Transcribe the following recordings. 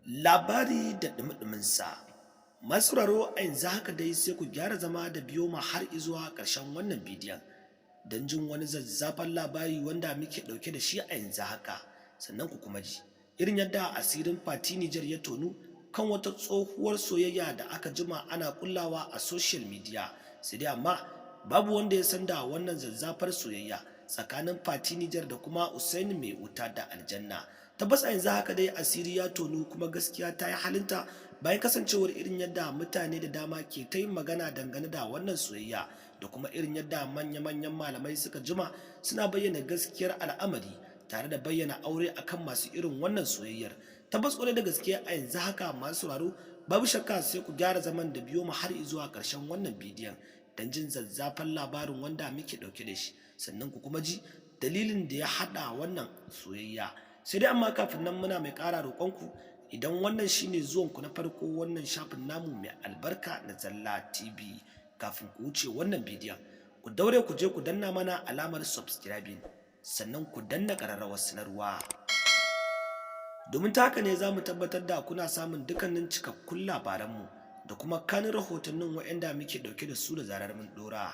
Labari da ɗumi-ɗuminsa. Masu sauraro, a yanzu haka dai sai ku gyara zama da biyo mu har izuwa ƙarshen wannan bidiyon don jin wani zazzafan labari wanda muke ɗauke da shi a yanzu haka. Sannan ku kuma ji irin yadda asirin Fati Nijar ya tonu kan wata tsohuwar soyayya da aka jima ana kullawa a social media, sai dai amma babu wanda ya san da wannan zazzafar soyayya tsakanin Fati Nijar da kuma Usaini Mai Wuta da Aljanna. Tabbas, a yanzu haka dai asiri ya tonu kuma gaskiya ta yi halinta, bayan kasancewar irin yadda mutane da dama ke ta yin magana dangane da wannan soyayya, da kuma irin yadda manya-manyan malamai suka jima suna bayyana gaskiyar al'amari tare da bayyana aure akan masu irin wannan soyayyar. Tabbas, kwarai da gaske, a yanzu haka, masu sauraro, babu shakka sai ku gyara zaman da biyo mu har zuwa ƙarshen wannan bidiyon don jin zazzafan labarin wanda muke ɗauke da shi, sannan ku kuma ji dalilin da ya haɗa wannan soyayya. Sai dai amma kafin nan, muna mai ƙara roƙonku, idan wannan shine zuwanku na farko wannan shafin namu mai albarka na Zalla TV, kafin ku wuce wannan bidiyon, ku daure ku je ku danna mana alamar subscribing, sannan ku danna ƙararrawar sanarwa, domin ta haka ne za mu tabbatar da kuna samun dukkanin cikakkun labaranmu da kuma kanin rahotannin waɗanda muke ɗauke da su da zarar mun ɗora.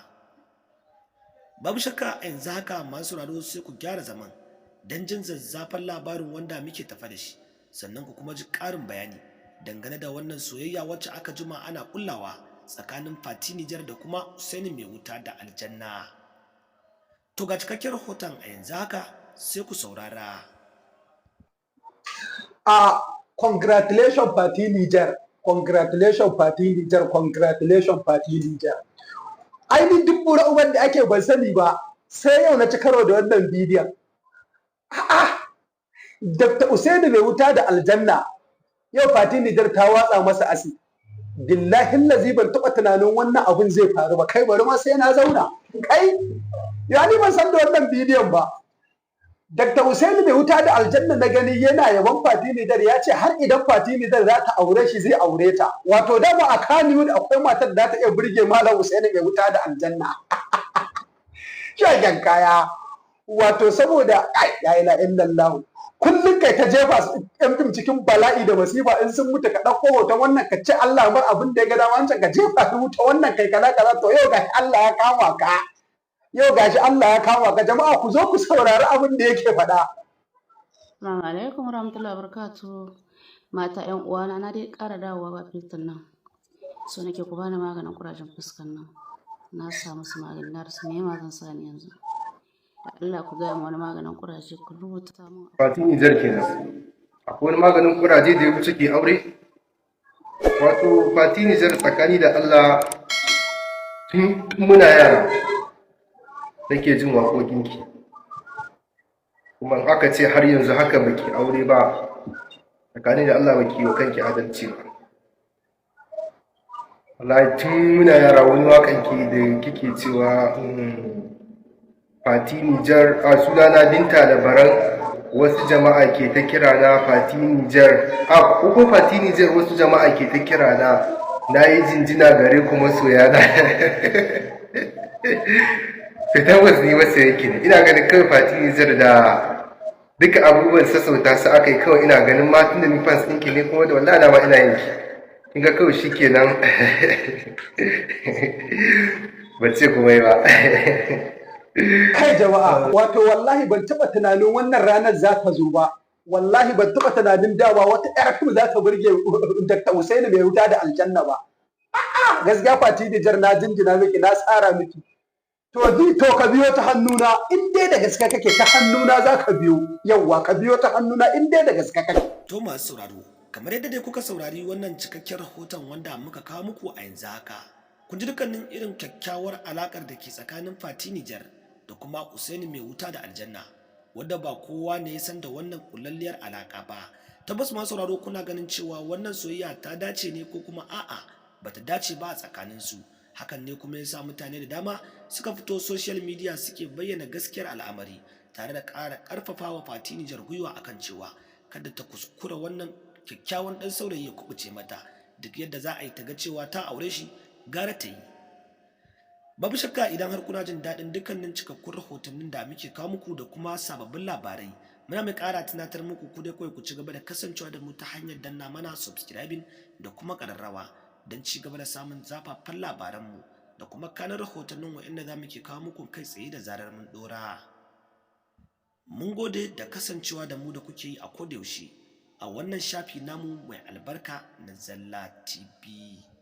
Babu shakka, a yanzu haka, masu sauraro, sai ku gyara zaman don jin zazzafan labarin wanda muke tafe da shi, sannan ku kuma ji ƙarin bayani dangane da wannan soyayya wacce aka jima ana kullawa tsakanin Fati Nijar da kuma Usaini Mai Wuta da Aljanna. To, ga cikakken rahoton a yanzu haka, sai ku saurara. A congratulation Fati Niger, congratulation Fati Niger, congratulation Fati Niger. Ai ni duk bura uban da ake ban sani ba, sai yau na ci karo da wannan bidiyon. A'a, Dr. Usaini Mai Wuta da Aljanna, yau Fati Niger ta watsa masa acid. Billahi lazi ban taɓa tunanin wannan abun zai faru ba. Kai, bari ma sai na zauna. Kai, ya ni ban san da wannan bidiyon ba. Dr. Usaini Mai Wuta da Aljanna na gani yana yaban Fati Nijar, ya ce har idan Fati Nijar za ta aure shi, zai aure ta. Wato dama a Kannywood akwai matar da za ta iya burge Malam Usaini Mai Wuta da Aljanna. Shagen kaya. Wato saboda ai la ilaha illallah. Kullum kai ta jefa yan fim cikin bala'i da masifa, in sun mutu ka ɗauko hoton wannan ka ce Allah bar abin da ya ga dama, wancan ka jefa su wuta, wannan kai kaza kaza. To, yau gashi Allah ya kama ka. Yau gashi Allah ya kama ka. Jama'a, ku zo ku saurari abin da yake faɗa. Assalamu alaikum warahmatullahi wabarakatuh. Mata ƴan uwana, na dai ƙara dawowa ba filtin nan. So nake ku bani maganin ƙurajen fuskan nan. Na sa musu magani, na rasa me ma zan sa ni yanzu. Da Allah ku gaya min wani maganin ƙuraje, ku rubuta min. Fati Nijar kenan. Akwai wani maganin kuraje da ya wuce ke aure? Wato Fati Nijar, tsakani da Allah, tun muna yara nake jin waƙoƙinki. Kuma in aka ce har yanzu haka baki aure ba, tsakani da Allah baki wa kanki adalci ba. Wallahi tun muna yara wani waƙanki da kike cewa Fati Nijar, a sunana Binta da Baran, wasu jama'a ke ta kira na Fati Nijar, a ko Fati Nijar, wasu jama'a ke ta kira na, na yi jinjina gare ku masoya na. To, tabbas ni masoyanki ne. Ina ganin kawai Fati Nijar da duka abubuwan sassauta su aka yi kawai. Ina ganin ma tunda ni fans ɗinki ne, kuma da wallahi ma ina yin ki. Kin ga kawai shikenan, ban ce komai ba. Kai jama'a, wato wallahi ban taɓa tunanin wannan ranar za ta zo ba. Wallahi ban taɓa tunanin dawa wata ƴar fim za ta burge Dr. Usaini Mai Wuta da Aljanna ba. A'a, gaskiya Fati Nijar, na jinjina miki, na tsara miki. To bi, to ka biyo ta hannuna in dai da gaske kake, ta hannuna za ka biyo. Yawwa, ka biyo ta hannuna in dai da gaske kake. To, masu sauraro, kamar yadda dai kuka saurari wannan cikakken rahoton wanda muka kawo muku a yanzu haka, kun ji dukkanin irin kyakkyawar alakar da ke tsakanin Fati Nijar da kuma Usaini Mai Wuta da Aljanna, wadda ba kowa ne ya san da wannan kullalliyar alaka ba. Tabbas, masu sauraro, kuna ganin cewa wannan soyayya ta dace ne ko kuma a'a bata dace ba a tsakanin su? Hakan ne kuma ya sa mutane da dama suka fito social media suke bayyana gaskiyar al'amari tare da ƙara ƙarfafawa Fati Nijar gwiwa akan cewa kada ta kuskura wannan kyakkyawan ɗan saurayi ya kubuce mata. Duk yadda za a yi ta ga cewa ta aure shi, gara ta yi. Babu shakka, idan har kuna jin daɗin dukkanin cikakkun rahotannin da muke kawo muku da kuma sababbin labarai, muna Muna mai ƙara tunatar muku, ku dai kawai ku ci gaba da kasancewa da mu ta hanyar danna mana subscribing da kuma ƙararrawa don ci gaba da samun zafafan labaranmu da kuma kanin rahotannin waɗanda za mu ke kawo muku kai tsaye da zarar mun ɗora. Mun gode da kasancewa da mu da kuke yi a kodayaushe a wannan shafi namu mai albarka na Zalla TV.